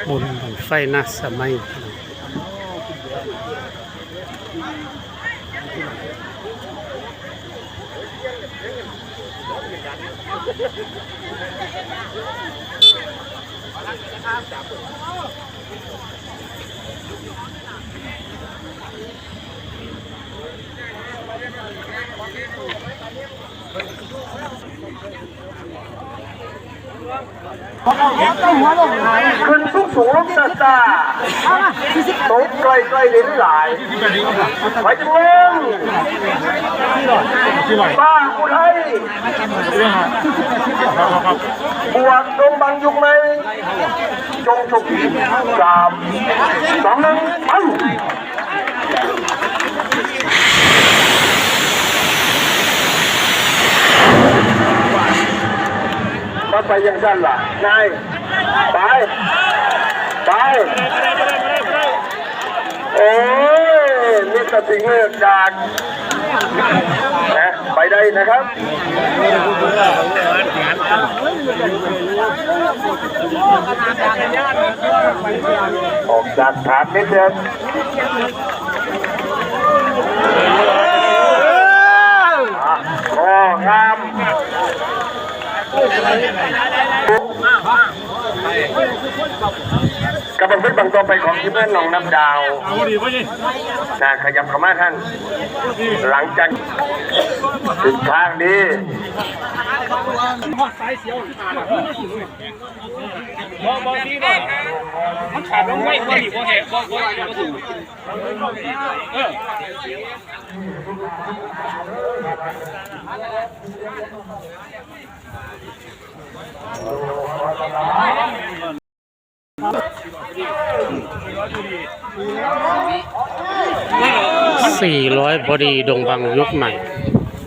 ບຸນບັ້ງໄຟນາສະໄໝ. ຂຶ້ນສູງໆ ລົງຊ້າໆ ຕົກໃກ້ໆ ເຫັນຫຼາຍ ໄປຈຳເລີງ ປ້າອຸໄທ ບວກດົງບັງຍຸກໃໝ່ ຈົ່ງໂຊກດີ ສາມ ສອງ ໜຶ່ງ ໄປ. ມາໄປຈັ່ງຊັ້ນລະ ນາຍ ໄປ ໄປ ໂອ້ຍ ມີແຕ່ສິ່ງເລີກຢາກ ນະ ໄປໄດ້ນະຄັບ. ອອກຈາກຖານນິດເດີ ອ່ະ ໂອ້ ງາມ ກະບັງເປັນບັງຕໍ່ໄປຂອງທີມງານໜອງນ້ຳດາວ ນະ ຂະຫຍັບເຂົ້າມາທາງຫຼັງຈາກ ທິດທາງດີ ບໍ່ ບໍ່ ດີບໍ່ ມັນຂາດລົງໄວກວ່ານີ້ ບໍ່ແຮງ ບໍ່ ບໍ່ ບໍ່ ບໍ່ ເອີ ສີ່ຮ້ອຍພໍດີ ດົງບັງຍຸກໃໝ່.